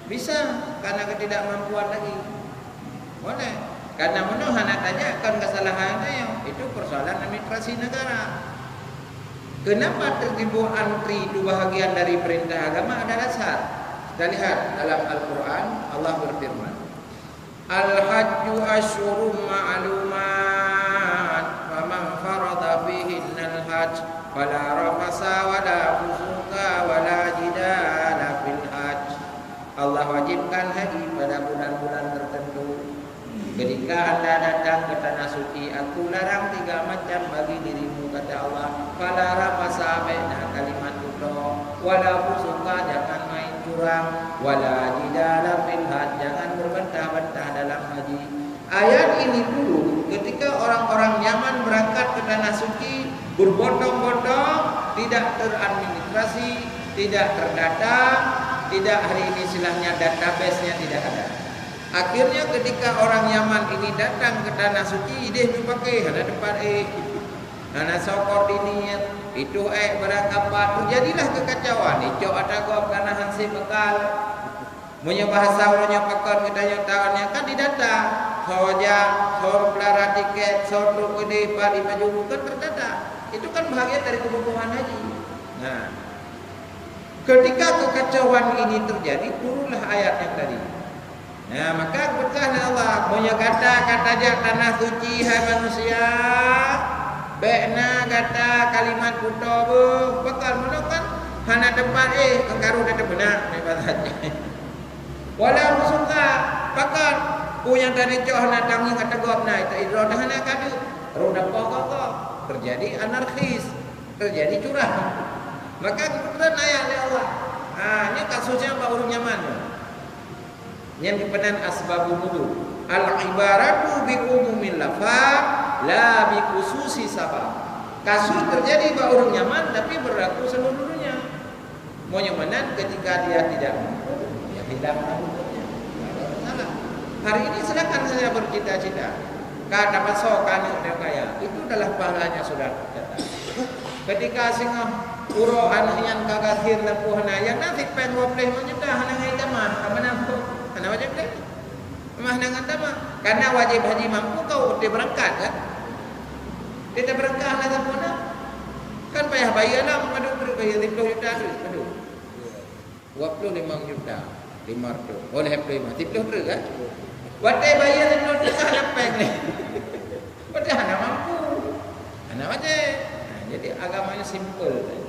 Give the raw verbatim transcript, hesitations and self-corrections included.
Bisa, karena ketidakmampuan lagi. Boleh. Karena meunoe hana tajak kon kesalahan tanyoe, itu persoalan administrasi negara. Kenapa tertimbul antri itu bahagian dari perintah agama, ada dasar. Kita lihat dalam Al-Quran, Allah berfirman, "Al-hajju asyhurum ma'lumat, faman farada fihinnal hajj, fala rafasa wala fusuqa wala jidala fil hajj." Allah wajibkan haji pada bulan-bulan tertentu. Ketika anda datang ke tanah suci, aku larang tiga macam bagi dirimu, kata Allah. Fala rafasa, bèk na kalimat kuto, wala fusuqa, jangan main curang, wala jidala fil hajj, jangan berbantah-bantah dalam haji. Ayat ini turun ketika orang-orang Yaman berangkat ke tanah suci berbondong-bondong, tidak teradministrasi, tidak terdata, tidak, hari ini istilahnya, database-nya tidak ada. Akhirnya ketika orang Yaman ini datang ke tanah suci, idéh meupaké, hana teumpat éh, hana soe koordinir, itu éh barang apa, terjadilah kekacauan. Icok ata gob kana han sép bekal. Meunyoe bahasa uroe nyoe pakon geutanyoe taon nyan kan didata. Soe jak, soe pelara tiket, soe trok keudéh, pat jipajôh, kan terdata. Itu kan bahagian dari kebutuhan haji. Nah, ketika kekacauan ini terjadi, turunlah ayat yang tadi. Nah, maka geupeugah lé Allah, "Meunyoe gata ka tajak tanah suci, hai manusia, bèk na gata kalimat kuto beuh." Pakon, meunoe kan hana teumpat éh, kan karu teuteupeuna, bèk bahasa. Wala fusuqa, pakon, peue nyang taneuk cok hana tangieng ateueh gob na, ita idroe dah hana ka deuek, rôh dapoh gob-gob, terjadi anarkis, terjadi curang. Maka geupeutreun ayat lé Allah. Ha, nyoe kasusnya bak ureueng Yaman nyoe. Nyang geupeugah asbabun nuzul. Al-ibaratu bi umumil lafaz, la bi khususi sabab. Kasus terjadi bak ureueng Yaman, tapi berlaku seluruh dunia. Meunyoe meunan, ketika dia tidak mampu, ya hilanglah hukumnya. Tidak ada masalah. Hari ini silakan saja bercita-cita. Ka tapasoe keu aneuk nyang kaya, itu adalah pahalanya sudah tercatat. Ketika singoh uroe aneuk nyan ka gasien lampôh na, ya na sipéng dua ploh lima juta hana ngai tamah, ka meunan hana wajéb lé. Mah na ngon tamah. Karena wajéb haji mampu ka watèe beurangkat kan? Watèe beurangkat hana sampurna. Kan payah bayeue na, padum treuk bayeue, lhèe ploh juta treuk, padum. Dua puluh lima juta lima ratus. Oh, lhèe ploh lima, siplôh treuk kan? Watèe bayeue lhèe ploh juta hana péng lé. Watèe hana mampu. Hana wajéb. Nah, jadi agamanya simple.